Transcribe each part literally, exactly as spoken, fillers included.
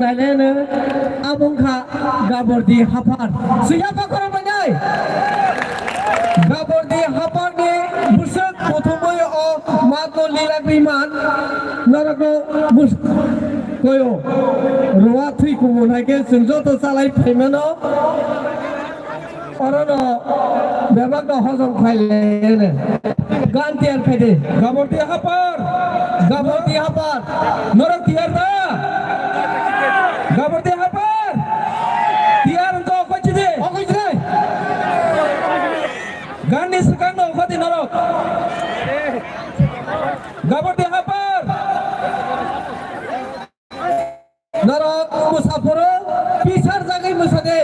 Naileno abo wngkha Gabordi Haphar. Swiya bakhorok bainai. Gabordi Hapharni bwswk kuthumwi o matno lila gwiman norokno bus-, koyo. Ruwa thwi kumun hai khe chwng joto chalai phaimano. Orono bebakno hojom khlai lene. Gan tiyar khai de. Gabordi Haphar. Gabordi Haphar. Norok tiyar da? Gabordi Haphar. Tiyar wngkha okhoi chidi. Okhoi chidi. Ganni swkangno okhoti norok. Gabordi Haphar. Norok mwsa phuru pisar jagwi mwsa di.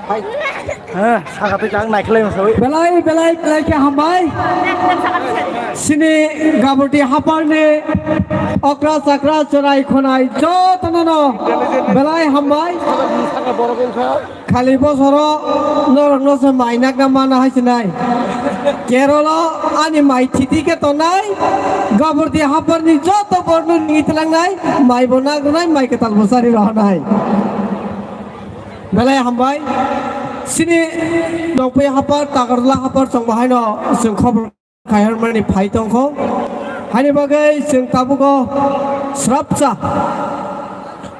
Hai. Heh, saka twi chang naikhlai masa wi. Belai, belai, belai khe hambai. Sini Gabordi haparni okra chakra chwrai khonai jotono no belai hambai. Saka borok wngkha. Khali bosoro norokno se mainakna mana hai sinai. Kerala ani mai thiti khe tonai. Gabordi haparni joto borno ningi tlangnai. Mai bo nagrwnai, mai kwtal bo sari rohonai. Belai hambai. Sini nongpui hapar, Takarla hapar chwng bo haino chwng khobor khairmani phai tongkho. Haini bagwi chwng tabugo srapsa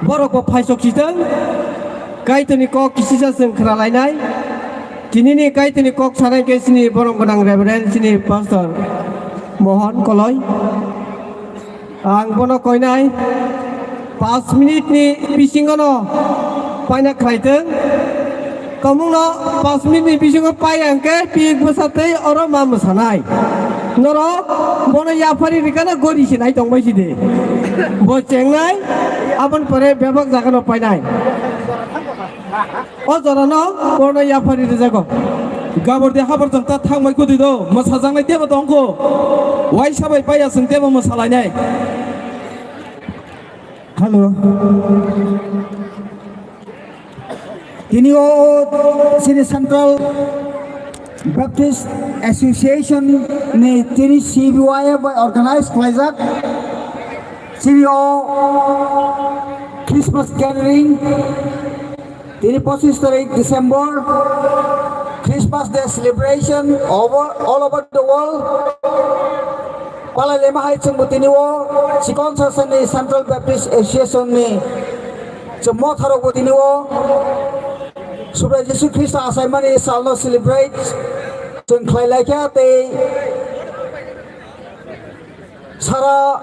borok bo phaisok sitwng. Kaitorni kok kisisa chwng khna lainai. Tinini Kaitorni kok sanai khe chini borom gwnang Reverend chini Pastor Mohan Koloi. Ang bono koinai paanch minute ni bisingo no paina khlaitwng. Tomung no paanch minute ni bisingo pai ang khe pik bwsa tei oro ma mwsanai. Norok bono yaphari rikana gori sinai tongbai sidi. Bo chengnai aboni pore bebak jaga no painai. O jorano bono yaphari rijago. Gabordi habar jang ta thangbai kudi do, mwsajaknai tebo tongkho. Waisa bai paiya chwng tebo mwsalainai. Hello. Tini o sini Central Baptist Association ni tini C B Y F bai organize khlaijak. Sini o Christmas gathering. Tini pochis tarik December, Christmas Day celebration over, all over the world. Palai lema hai chwngbo tini o chikon sasani Central Baptist Association ni chwng motharokbo tini o Subrai Jisu Khristo achaimani salno celebrate chwng khlai laikha tei Sara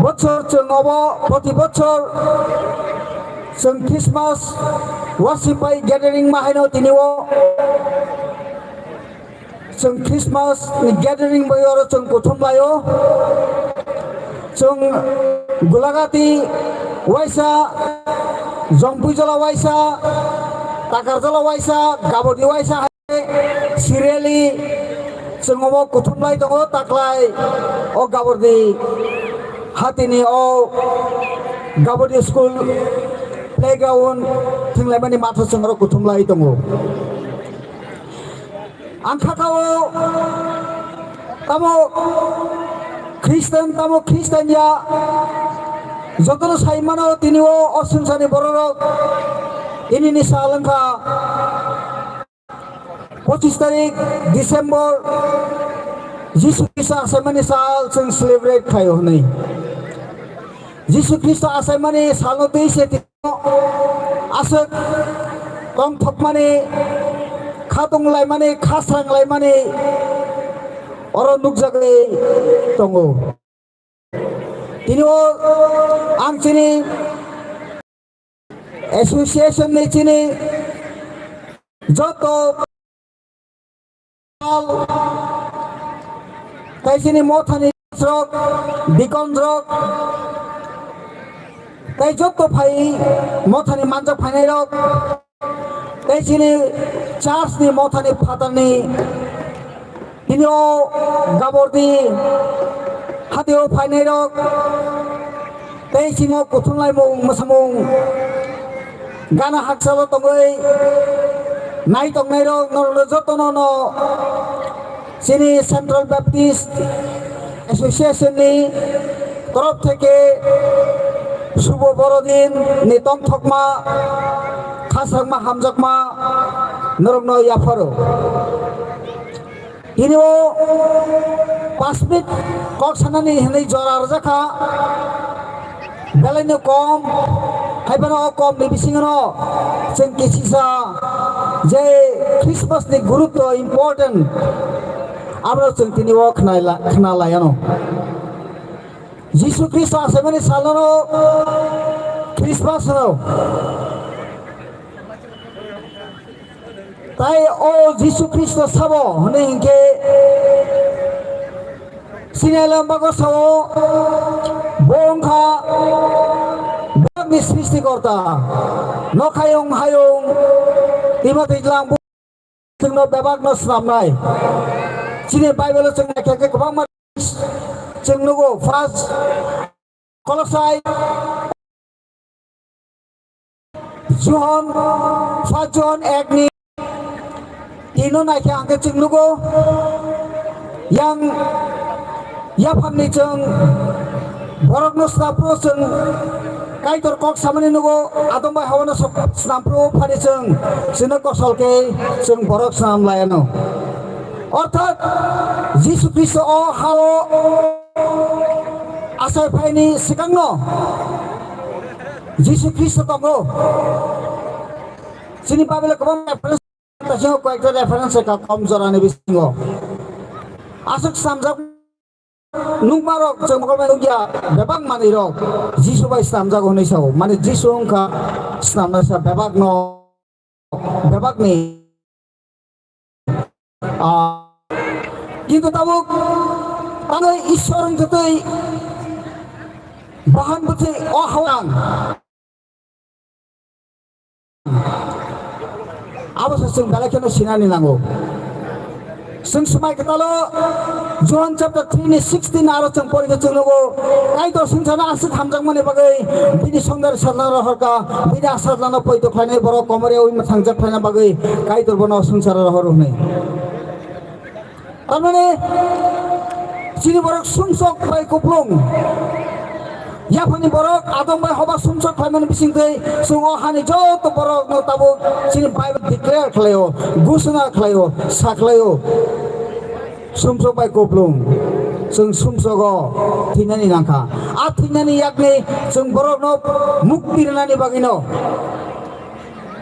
bochor chwng obo proti bochor chwng Christmas worship bai gathering ma haino tini o chwng Christmas ni gathering bai oro chwng kuthum laio. Chwng Gulagati waisa, Jongpuijala waisa, Takarjala waisa, Gabodi waisa. Sireli chwng omo kuthum lai tongo taklai o Gabordi hatini o Gabordi school playground thwnglaimani matha chwng oro kuthum lai tongo. Ang kha kha o tamo Christian tamo Christian ya jotono sai mano tini o osungsani bororok inini sal wngkha. Pochis tarik December Jisu Khristo achaimani sal chwng celebrate khlaio hwnwi. Jisu Khristo achaimani salno twi se tino aswk tongthokmani, kha tonglaimani, kha sranglaimani oro nukjagwi tongo. Tini o ang chini association ni chini joto tei chini mothani rok, deacon rok, tei joto phai mothani manjak phainai rok, tei chini church ni mothani phatarni tini o Gabordi hatio phainai rok, tei chini o kuthumlaimung mwsamung gana hakchalo tongwi nai tongnai rok norokno jotono no chini Central Baptist Association ni torof theke Subo Borodin ni tongthokma khasakma hamjakma norokno yapharo. Tini o pash minute kok sanani hinwi jora rwjakha. Belaino kom, haiphano o kom ni bisingo no chwng kisisa je Christmas ni gurutto important, abono chwng tini o khna la-, khna laiano. Jisu Khristo achaimani salno Christmas no. Tai o Jisu Khristo sabo hwnwi hinkhe sinai lambago sao bo wngkha Srishtikorta, nokhayung hayung, timo twijlang chwngno bebakno snamnai. Chini Bible-o chwng naikha khe kwbangma chwng nugo, first Kolosai, Johon, first Johon ek ni tino naikhe ang khe chwng nugo, yang yapharni chwng borokno snapro chwng Kaitor kok samani nugo, Adam bai Hawa no snamphru phani chwng, chwngno kosol khe chwng borok snam laiano. Orthat Jisu Khristo o hao achai phaini swkangno Jisu Khristo tongo. Chini Bible kwbang reference, ta sino koyekta reference ka kom jorani bisingo. Aswk snamjak Nukmarok chwng mokol bai nukya, bebak manwirok Jisu bai snamjago hwnwi sao. Mane Jisu wngkha snamnaisa bebakno, bebakni. Ah, kintu tabuk tangwi Ishwar wngtwi bahan bwthwi o hawang. Abo se chwng belai kheno sinani nango. Chwng swmai kwtalo John chapter three ni sixteen aro chwng porikhe chwng nugo, Kaitor swngcharno aswk hamjakmani bagwi bini songdari sajlano rohorkha, bini a sajlano poito khlainai borok komorya ui mwthangjak khlaina bagwi Kaitor bono swngcharo rohor hwnwi. Tamani chini borok sumsok bai kuplung. Yaphani borok Adam bai Hoba sumsok khlaimani bisingtwi chwng o hani joto borokno tabuk chini Bible declare khlaio, gusuna khlaio, sakhlaio. Sumsok bai kuplung. Chwng sumsogo thwinani nangkha. A thwinani yakni chwng borokno mukti rwnani bagwino.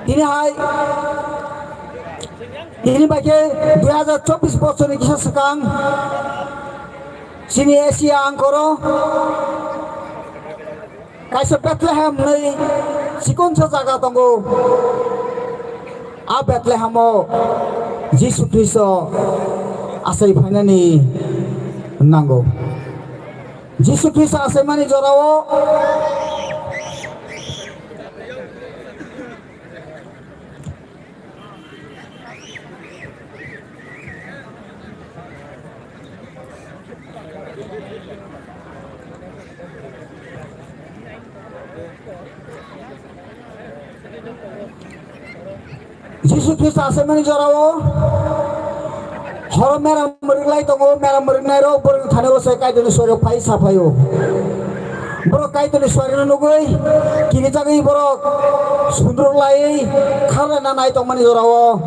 Tini hai Tini bai khe dui hajar chobbish bosorni kisa swkang chini Asia angkoro kaisa Bethlehem hwnwi chikonsa jaga tongo. A Bethlehemo Jisu Khristo achai phainani nango. Jisu Khristo achaimani jorao Jisu Khristo achaimani jorao horo mera mwrwklai tongo, mera mwrwknairok borokni thani o se Kaitorni suairok phai saphaio. Borok Kaitorni suarino nugwi kirijagwi borok sundruk laiwi kharlaina nai tongmani jorao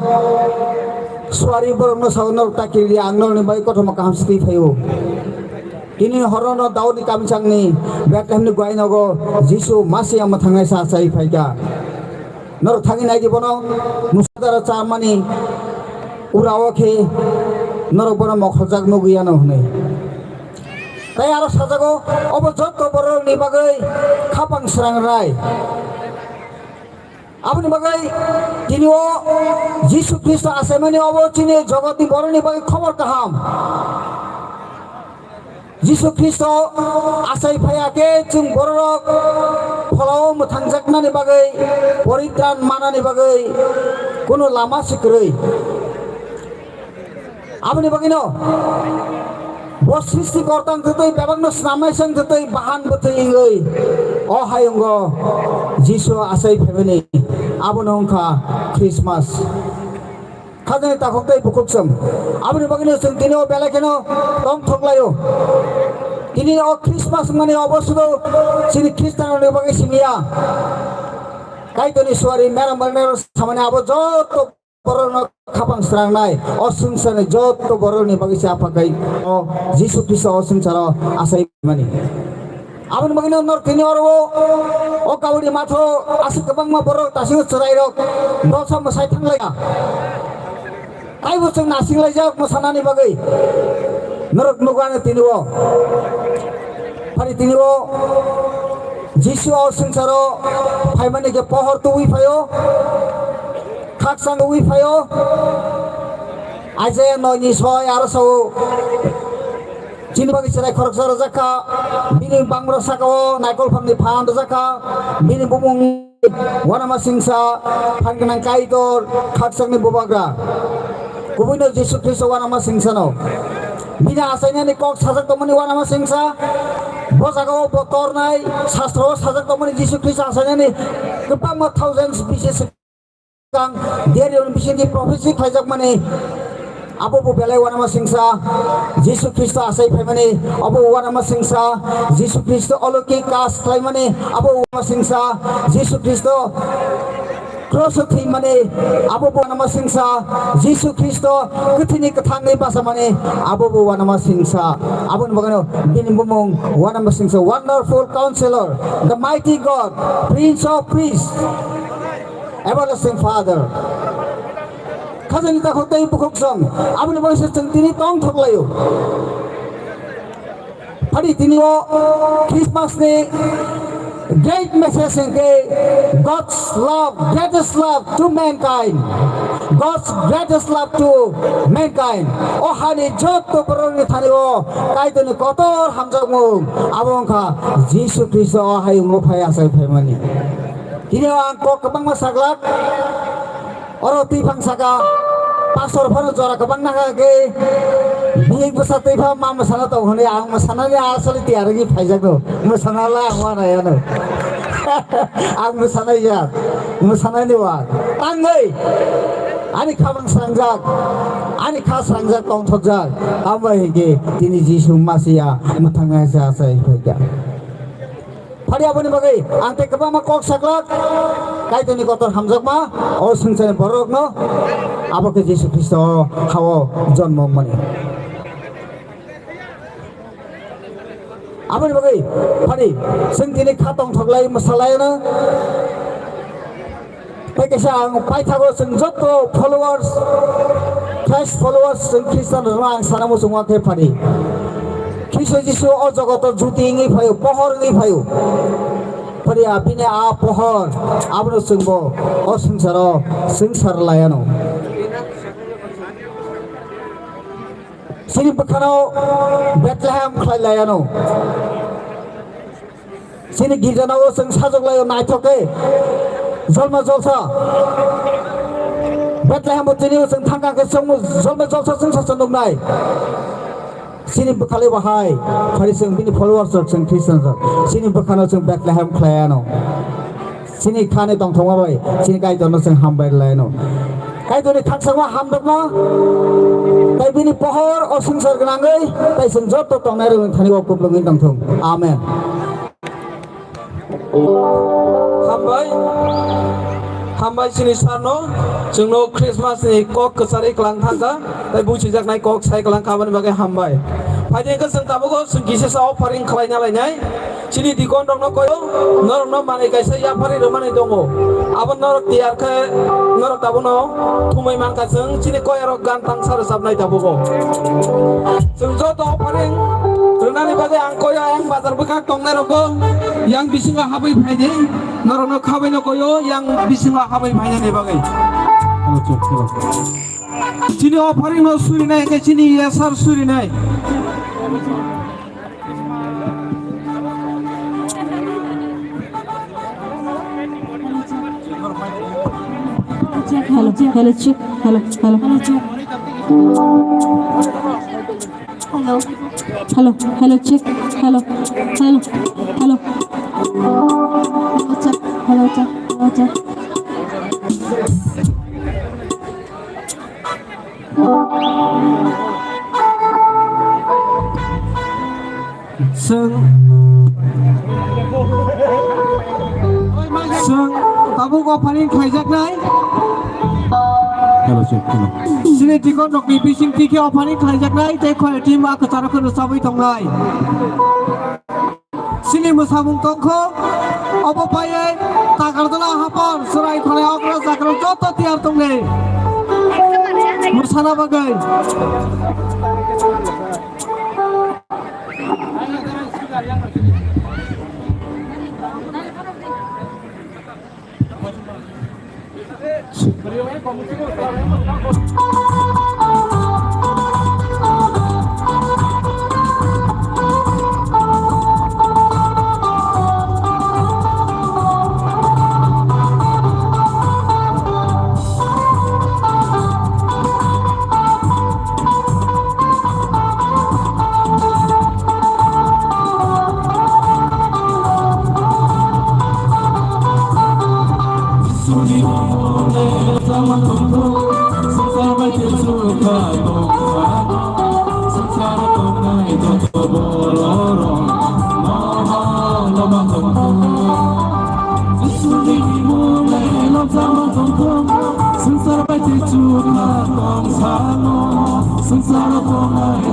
suari borokno sao, "Norok ta kiriya, ang norokni bagwi kothoma kaham sitwi phaio." Tini horono Daudni kamisangni Bethlehemni guainogo Jisu Masiya mwthangnaisa achai phaikha. Norok thangwi naidi bono, musadara chamani urao khe norok bono mokholjak nugwi yano hwnwi. Tei aro sajago, obo jotto bororokni bagwi khapang srangnai. Aboni bagwi tini o Jisu Khristo achaimani obo chini jogotni borokni bagwi khobor kaham. Jisu Khristo achai phaiya khe chwng bororok pholao mwthangjaknani bagwi, poritran manani bagwi kunu lama se kwrwi. Aboni bagwino bo Srishtikorta wngtwi bebakno snamnaisa wngtwi bahan bwthwi wngwi o hayungo Jisu achai phaimani, abono wngkha Christmas. Khajani takhuk tei bukhuk chwng. Aboni bagwino chwng tini o belai kheno tongthok laio. Tini o Christmas wngmani obo sudu chini Khristanrokni bagwi simi ya. Kaitorni suari mera mwrwknairok samani abo joto borokno khapang srangnai, o swngcharni joto borokni bagwi se apha kai o Jisu Khristo o swngcharo achai mani. Aboni bagwino norok tini oro o, o kabudi matho aswk kwbangma borok tasingo chwrairok dosa mwsai thanglaiya. Taibo chwng nasinglai jak mwsanani bagwi norok nukgano tini o. Phari tini o Jisu o swngcharo phaimani khe pohor tubui phaio, khakchang tubui phaio. Isaiah noi ni soi aro sao. Chini bagwi chwrai khoroksa rwjak kha, bini bangra saka-o naikol phalni phan rwjak kha, bini bumung Uanama Singsa, phan gwnang Kaitor, khakchangni bubagra. Kubuino Jisu Khristo Uanama Singsano. Bini achainani kok sajak tongmani Uanama Singsa, bo jaga-o bo tornai, sastro-o sajak tongmani Jisu Khristo achainani kwbangma thousands B C swkang Daniel bisingni prophecy khlaijakmani abo bo belai Uanama Singsa, Jisu Khristo achai phaimani abo Uanama Singsa, Jisu Khristo oloki kas khlaimani abo Uanama Singsa, Jisu Khristo Cross-o thwimani abo bo Uanama Singsa, Jisu Khristo kwthwini kwthangni bachamani abo bo Uanama Singsa. Aboni bagwino bini bumung Uanama Singsa, Wonderful Counselor, the Mighty God, Prince of Peace, Everlasting Father. Khajani takhuk tei bukhuk song, aboni bagwi se chwng tini tongthok laio. Phadi tini o Christmas ni great message hwnkhe God's love, greatest love to mankind. God's greatest love to mankind. O hani jotto borokni thani o Kaitorni kotor hamjakmung abo wngkha Jisu Khristo o hayungo phai achai phaimani. Tini o ang kok kwbangma saglak. Oro twi phang saka, pastor phano jora kwbang nangkha khe, bihik bwsa twi pha ma mwsana tong hwnwi ang mwsanani aswlwi tiyar wngwi phaijak no, mwsana la ang wanai ano. Ang mwsanai ya, mwsanai ni wa, tangwi, ani kha bang srangjak, ani kha srangjak tongthokjak, abo hai khe tini Jisu Masiya mwthangna se asai phaikha. Phadi aboni bagwi ang tei kwbangma kok saklak, Kaitorni kotor hamjakma o swngcharni bororokno, abo khe Jisu Khristo o ha-o jonmo wngmani. Aboni bagwi phadi chwng tini kha tongthoklai mwsalaino. Tei kaisa ang paithago chwng joto followers, Christ followers, chwng Christian rokno ang sana muchungma khe phadi. Khristo Jisu o jogoto jyoti wngwi phaio, pohor wngwi phaio. Phadi a bini a pohor, abono chwngbo o swngcharo swngchar laiano. Chini bwkhano Bethlehem khlai laiano. Chini girjano o chwng sajwk laio naithok khe jolma jolsa. Bethlehem o tini o chwng thangkha khe chwng jolma jolsa chwng sacha nuknai. Chini bwkhali bahai, phari chwng bini followers rok chwng Christian rok. Chini bwkhano chwng Bethlehem khlaiano. Chini khani tongthokma bai, chini Kaitorno chwng hambai laino. Kaitorni khakchangma hamjakma, tei bini pohor o swngchar gwnangwi, tei chwng joto tongnai rokni thani o kuplungwi tongthung. Amen. Hambai, hambai chini sarno, chwngno Christmas ni kok kwcharwi kwlang thangkha, tei buchijaknai kok sai kwlang kha, aboni bagwi hambai. Phaidi hwnkhe chwng tabukbo chwng kisa sa offering khlaina lainai. Chini dikon rokno koyo, norokno manwi kaisa yapharwi rwmani tongo. Abo norok tiyar khe, norok tabukno thumwi mankha chwng, chini koyarok gan tangsa rwchapnai tabukbo. Chwng joto offering rwnani bagwi ang koyo, ayang bazar bwkhak tongnairokbo yang bisingo habwi phaidi, norokno khabaino koyo, yang bisingo habwi phainani bagwi. Chini offering no surinai, hwnkhe chini yasar surinai. Hello, hello, check, hello, hello. Hello. Hello, hello, check, hello, hello, hello. Hello, check, hello, check, hello, check. Chwng, chwng tabuk offering khlaijaknai. Hello, sir. Hello. Chini dikon rokni bising twi khe offering khlaijaknai tei khoroknwi ma kwcharo kheno chabwi tongnai. Chini mwsamung tongkho, obo paiwi Takarjala hapar, chwrai, khwrai, okra, chakra joto tiyar tongdi. Mwsana bagwi.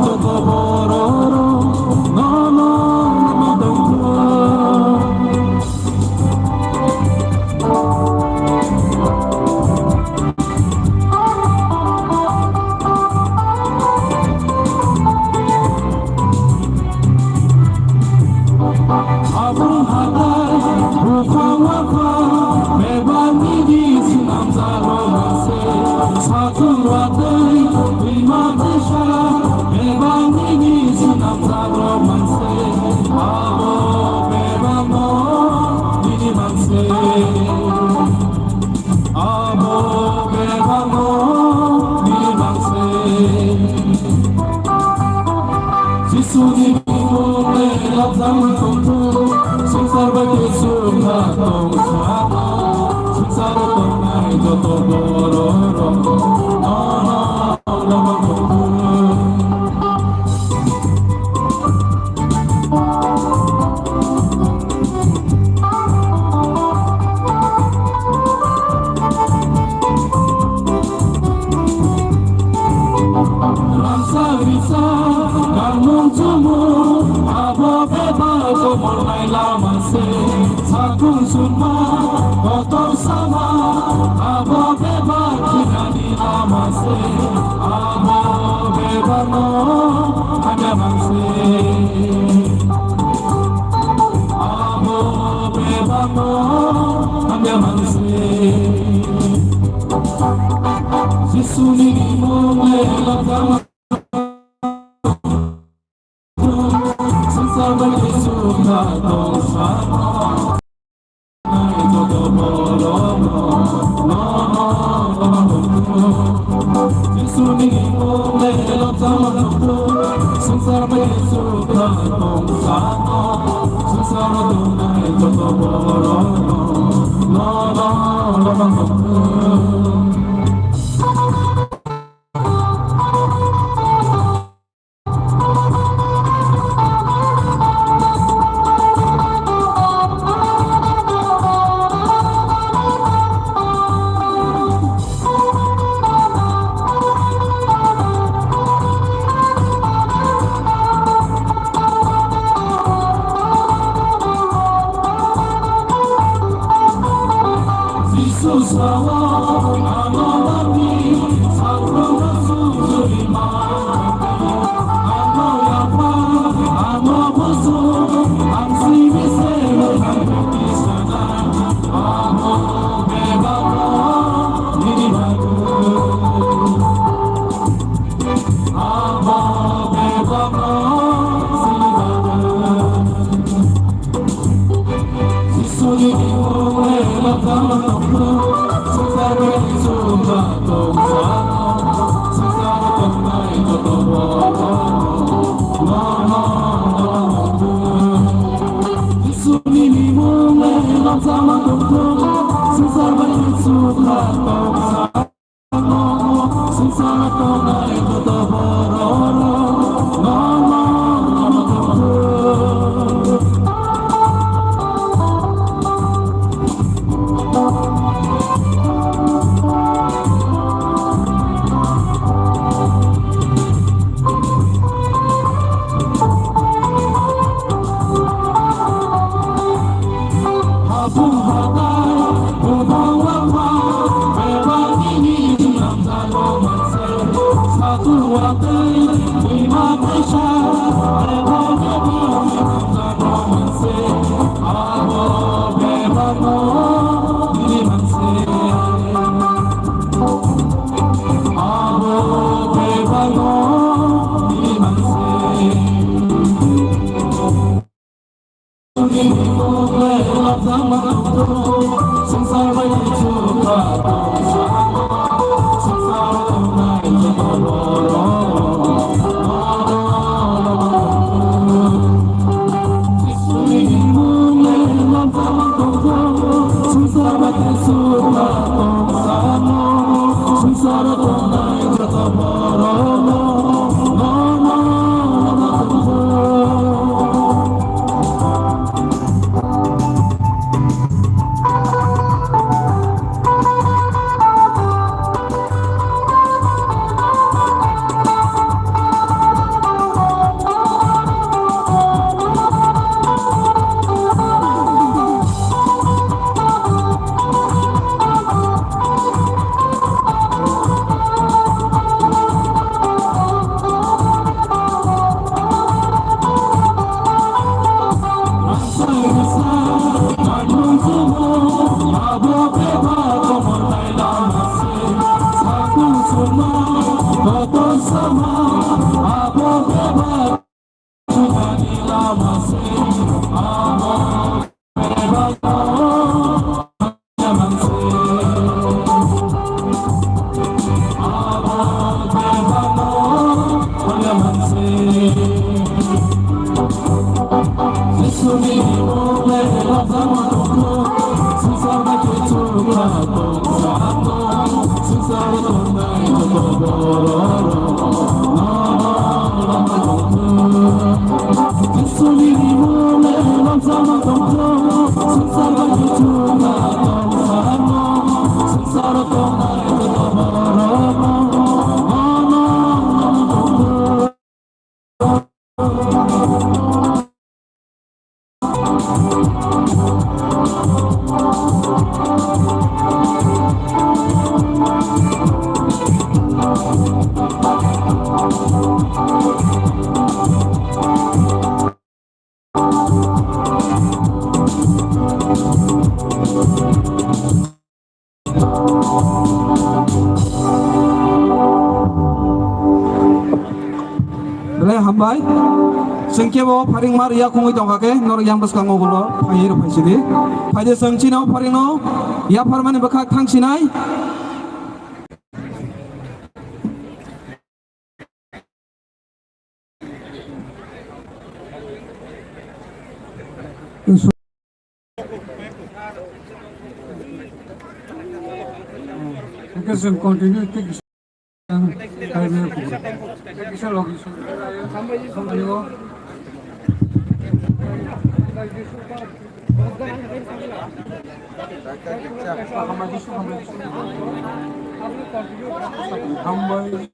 joto bororok nono ma tongthok. Abo hatai buphang waphang bebak nini swnamjak rok mangse. Satung watwi twima bwsa bebak nini swnamjak rok mangse. Abo bebakno nini mangse. Abo bebakno nini mangse. Jisuni bimung le labjama tongthu, swngchar bai khe sukha tong sano, swngcharo tongnai joto bororok nono labjama tongthu. Rangchak rijak, kanmung chumung, abo bebak komor nai lama se. Sakung sungma, kotor sama, abo bebak khinani lama se. Abo bebakno hamya mangse. Abo bebakno hamya mangse. Jisuni bimung le labjama. Swngchar bai khe sukha tong sano. Joto bororok nono Jisuni bimung le labjama tongthu, swngchar bai khe sukha tong sano, swngcharo tongnai joto bororok nono labjama tongthu. Jisu sao, Belai hambai. Chwng kebo pharingma rwya khungwi tongkha khe, norok yang bwskango ulo phaiwi rw phaisidi. Phaide chwng chini o pharingno yapharmani bwkhak thangsinai. Hwnkhe chwng continue tei kisa kisa logi song. Hambai.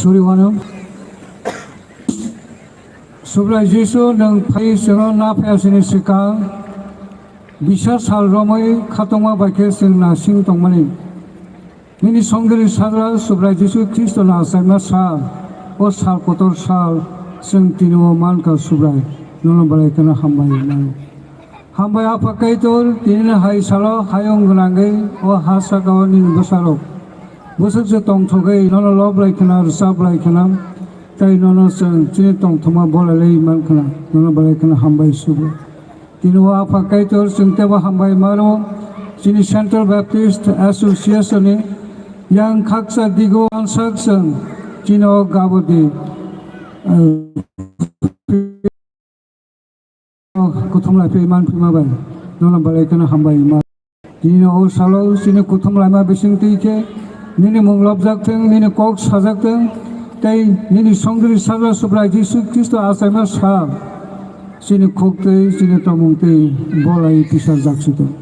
Suri wano. Subrai Jisu, nwng phai chwngno na phai asini swkang, bisa sal romwi khatungma bai khe chwng nasing tongmani. Nini songwgwrwi sajla Subrai Jisu Khristo no achaima sal, o sal kotor sal chwng tini o mankha Subrai, nono belai kheno hambai mano. Hambai Apha Kaitor, tinini hai salo hayung gwnangwi o ha sakao nini bwsarok bwswk se tongthogwi nono lob lai khna, rwchap lai khna, tei nono chwng chini tongthokma bolai lai man khna, nono belai kheno hambai sugo. Tini o Apha Kaitor chwng teibo hambai maro, chini Central Baptist Association ni yang khaksa digo ansak chwng chini o gabodi, eh, Kuthum lai phai man phima bai nono belai kheno hambai ma. Nini o salo chini kuthum laima bising twi khe nini mung lobjak thung, nini kok sajak thung, tei nini songdiri sajla Subrai Jisu Khristo achaima sal chini khuk twi chini tongmung twi bolai tisajak si thung.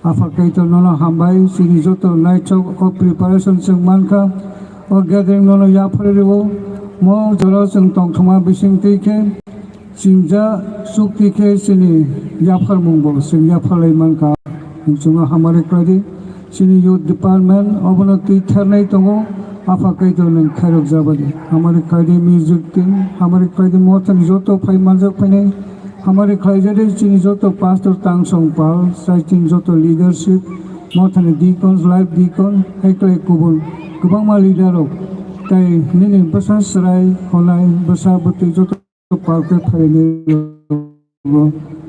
Apha Kaitor nono hambai, chini joto naithok o preparation chwng mankha, o gathering nono yapharwi rwo, mo jora chwng tongthokma bising twi khe, Chingjak chukti khe chini yapharmung bo chwng yapharlai mankha. Nwng chwngno hamari khlai di. Chini youth department obono twi thernai tongo. Apha Kaitor nwng khairok jabadi. Hamari khlai di music team, hamari khlai di mothani joto phai manjak phainai. Hamari khlai jadi chini joto pastor Tangsong Pal, sai chini joto leadership, mothani deacons, life deacon, hai khlai kubun kwbangma leader rok. Tai nini bwsa chwrai, honai, bwsa bwtwi joto Palke phaini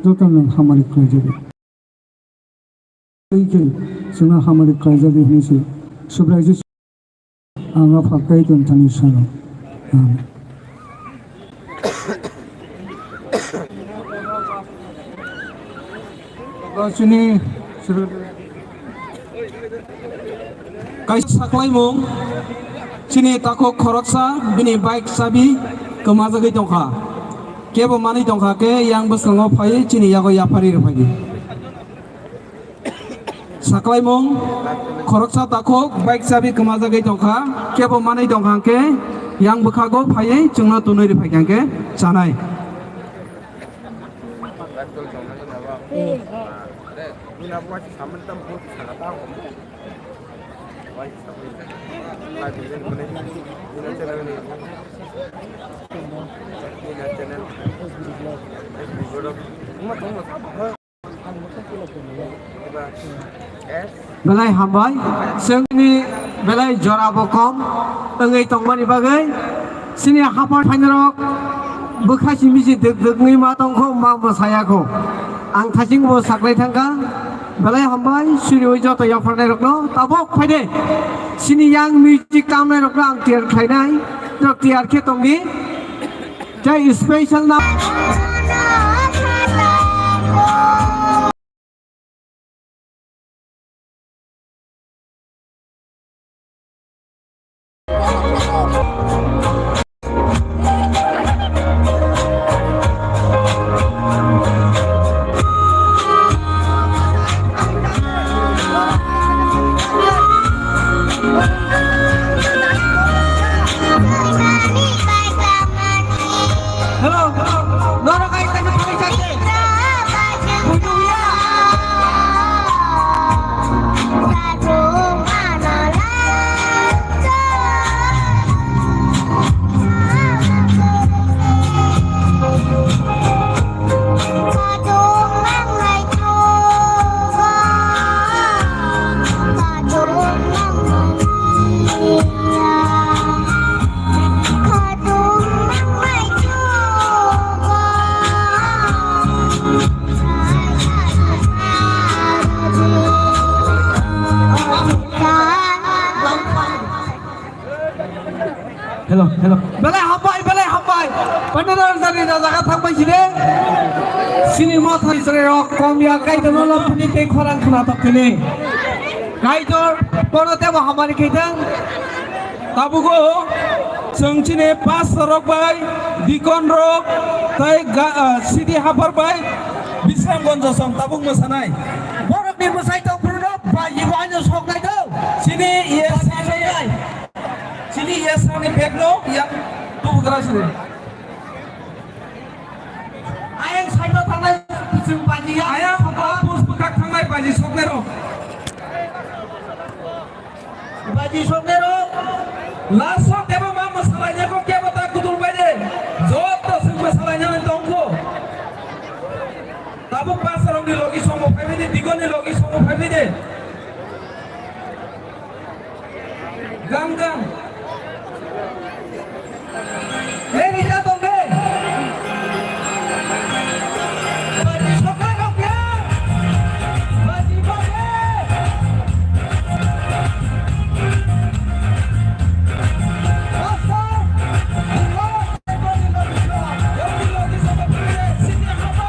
joto nwng hamari khlaijadi. Tei khe chwngno hamari khlaijadi hwnwi se Subrai Jisu ang Apha Kaitor thani sano. Amen. Chini Kaisa saklaimung, chini takhuk khoroksa bini bike chabi kwmajagwi tongkha. Kebo manwi tongkha khe yang bwskango phaiwi chini yago yapharwi rwphai di. Saklaimung, khoroksa takhuk bike chabi kwmajagwi tongkha. Kebo manwi tongkha khe yang bwkhago phaiwi chwngno tunwi rwphai kha khe chanai. Belai hambai, chwngni belai jora bo kom wngwi tongmani bagwi. Chini hapar phainairok bwkha simi se dwk dwk wngwi ma tongkho, ma mwsaya kho. Ang thaching bo saklai thangkha. Belai hambai, suriwi joto yapharnairokno tabuk phaide. Chini yang music kamnairokno ang tiyar khlainai. Norok tiyar khe tongdi. Tei special na. Hello, hello. Norok ai tani phai chakhe. Buju ya. Hello, hello. Belai hambai, belai hambai. Pandit Rajani rajaga thangbai sini. Sini mo thai sere rok kom ya kai dono lo puni te khorang khna tok kini. Kaitor, bono tebo hamari khaitang. Tabugo, chwng chini pastor rok bai, deacon rok, tai ga-, ah, city hapar bai, Bisramganj song tabuk mwsanai. Borok ni mwsai tong phuru no, bai, ibo ano sok nai do. Chini E S R ni, chini E S R ni bag no, ya, tubugra sini. Ayang side o thangnai chwng baji ya. Ayang bus bwkhak thangnai baji soknai rok. Baji soknai rok. Last o kebo ma mwsalainai kho kebo ta kutul bai de. Joto chwng mwsalainani tongkho. Tabuk pastor rokni logi songo phaibai de, deacon ni logi songo phaibai de. Gang gang. Hey, Rita, ¿dónde? Baji sokai rok ya. Baji baji. Pastor. Sini apa?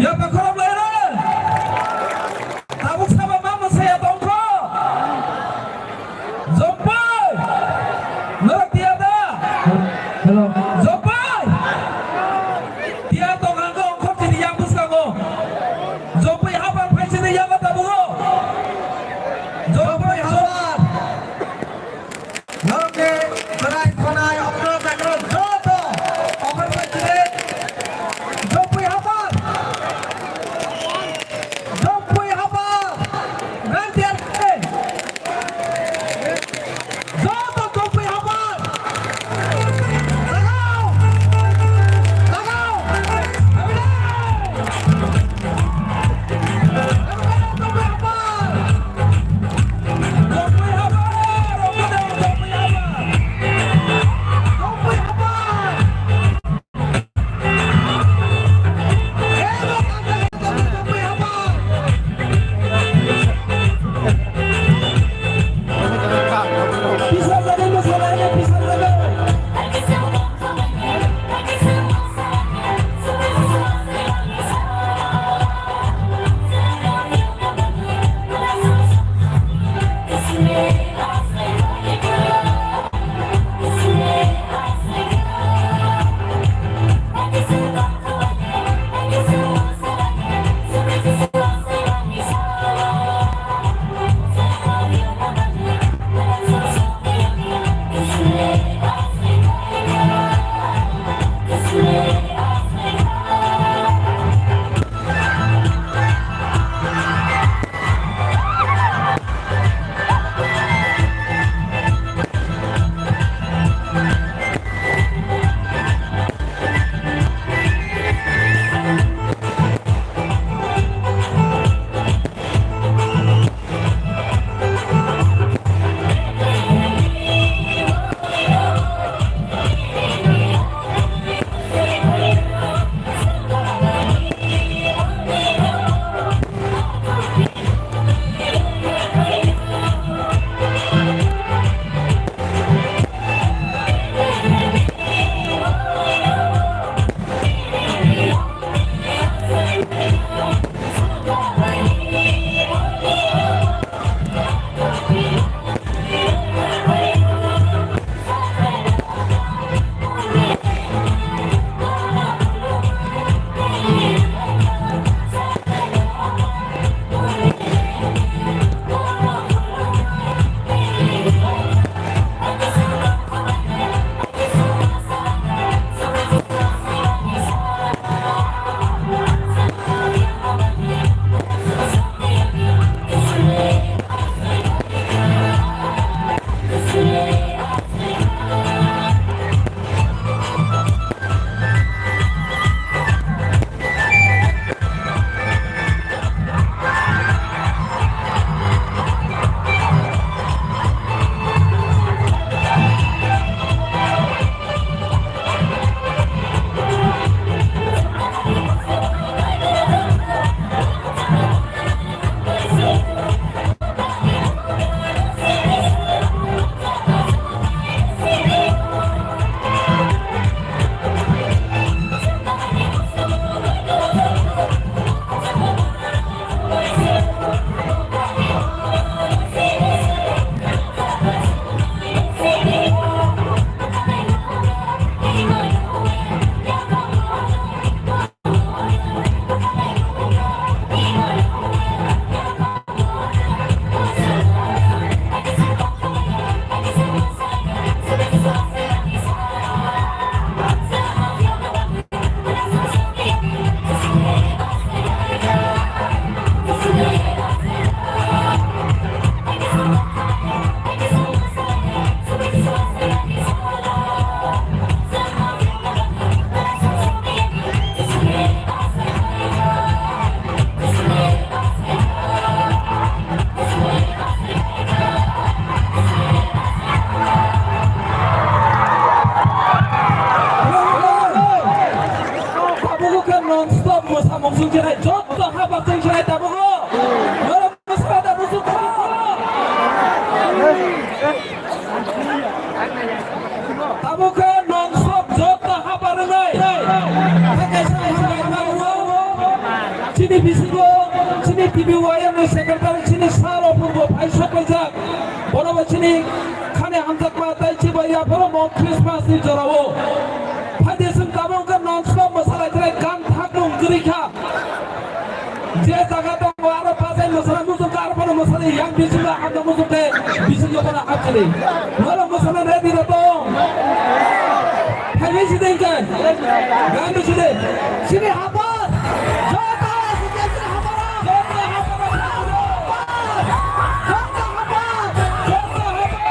Ya ta khorok lai re. Tabuk saba ma mwsaya tongkho. Jompai. Norok tiyar da? Hello. Jompai. Tiyar tong ang kho ongkhor chini yang bwskango. Jompai habar phai chini yang tabugo. Jompai habar. Norokni kwrai khonai okno jakra joto offer bai chini. Jopui habar. Jopui habar. Gantiar. Joto jopui habar. Lagao. Lagao. Jopui habar. Tabuk khe non stop mwsamung chwng khe nai, joto haba chwng khe nai tabuk. Norok mwsa da busu kha. Tabuk khe non stop joto haba rwnai. Hakhe sai hambai ma rwo. Chini bisingo chini T B Y M ni secretary chini sir o purbo phai sok paijak. Bono bo chini khani hamjakma tai chibai yapharo mo Christmas ni jorao. Phaidi chwng tabuk wngkha non stop mwsalai trai gan thakno wngwi kha. Je jaga tongo aro bajai mwsana muchung kha, aro bono mwsani yang bisingo hamna muchung khe bisingo bono hapchini. Norok mwsana ready da tong. Phaini sidi hingkhe. Gani sidi. Sini hapar. Joto sini hapar. Joto hapar. Joto hapar. Joto hapar.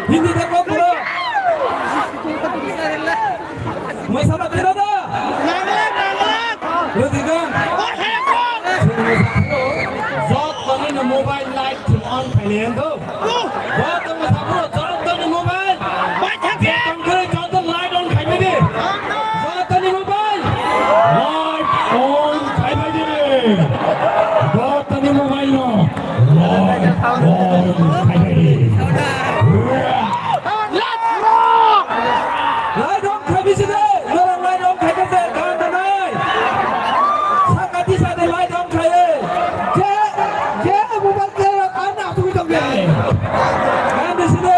Hindi de kok bro. Moisa ba tira da. Rwdi gan. Jotoni no mobile light on khaile endo. Jotoni sabro jotoni mobile. Tongkore jotoni light on khaimedi. Jotoni mobile. Light on khaimedi. Jotoni mobile no. Light on khaimedi. Light on khaimedi. Norok light on khaimedi. Gan danai. Sakati sade light on khaye. Je, je mobile khe ana tumi tong de. Gan de sini.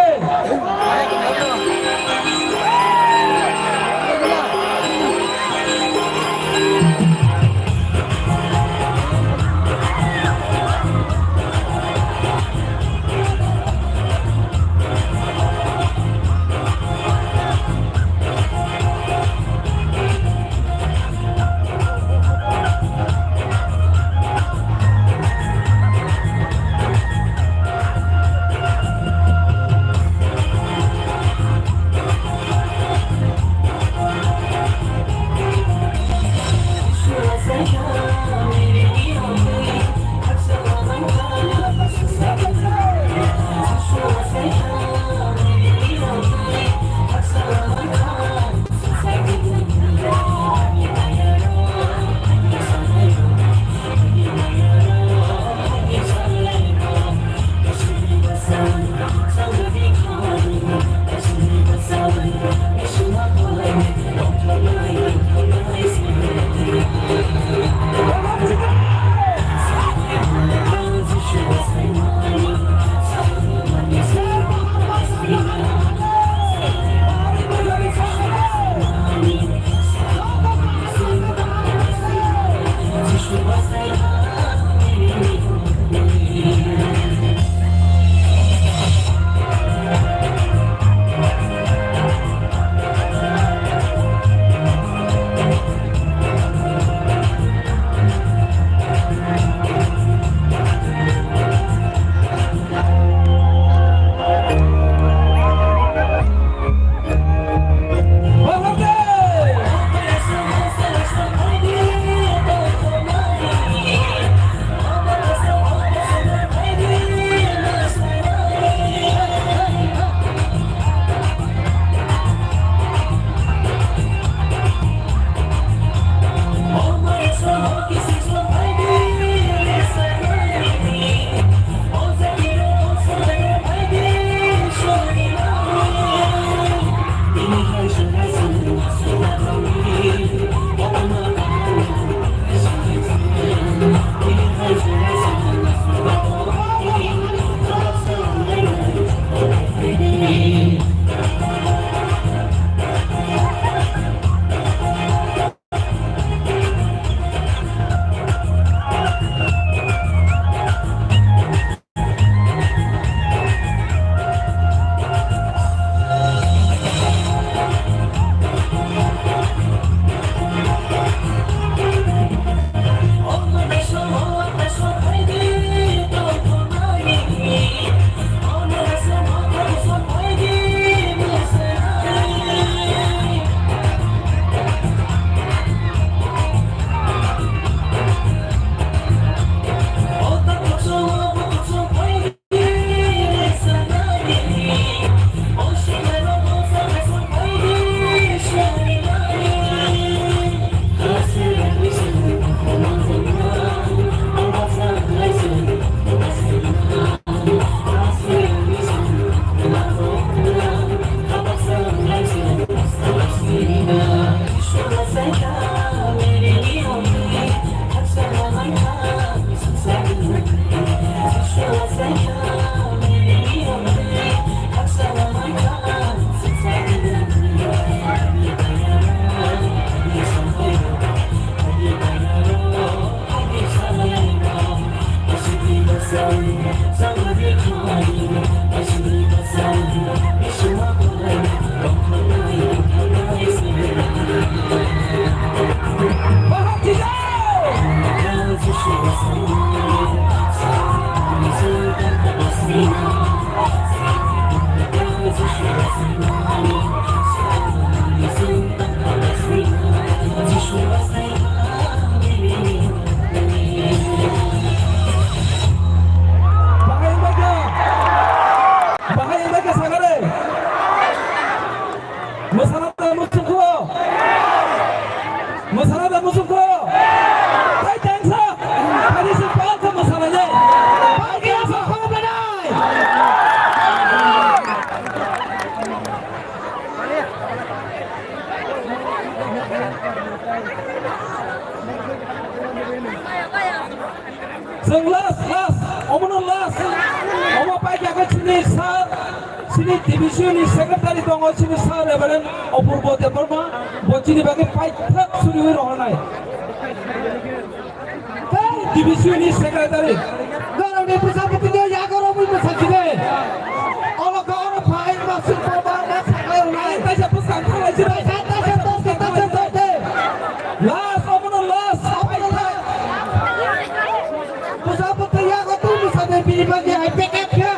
Mwsana da muchungkho? Mwsana da muchungkho? Hai tengsa. Hai se palka mwsana le. Palka mwsana le. Chwng last, last, omono last. Omo paikha khe chini sir, chini D B C ni secretary tongo, chini sir Reverend Apurbo Debbarma, bo chini bagwi paithak suriwi rohornai. Tei D B C ni secretary. Norokni bwsa bwtwino yago romwi mwsakide. Olo khe oro phai masuk baba ma sakai rwnai. Taisa bwskang thanglai sini. Taisa, taisa, taisa, taisa, taisa. Last, omono last. Omono last. Bwsa bwtwi yago twi mwsade bini bagwi hai backup khe.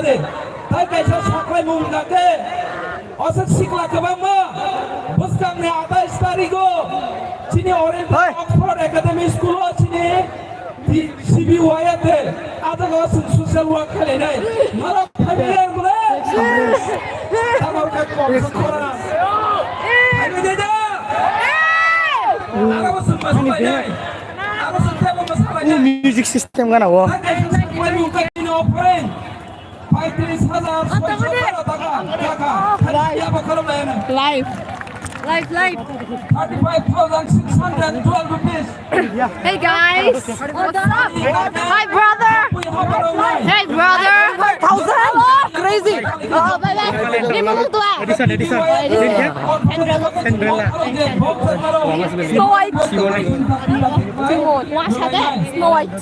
de. Tai kaisa saklai mung kake. Osok sikla kwbangma. Bwskangni atais tarigo. Chini Oriental Oxford Academy School o chini Di-, C B Y A te, ah jaga o chwng social work khlainai. Norok phaimani ang bole? Tamo khe kok khe khora. Phaimani da? Aro bo chwng ma salainai. Aro chwng tebo ma salainai. Music system gana o. Tei kaisa chwng mai mung kha chini offering. Paitris hajar soisho tero taka, taka. Live. Live, live. Thirty-five thousand six hundred twelve rupees. Hey guys. What's up? Hi brother. Hey brother. Five thousand? Crazy. Edition, edition. Snow White. Snow White.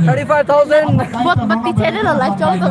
Thirty-five thousand. Bot bot pichhe le live chalo.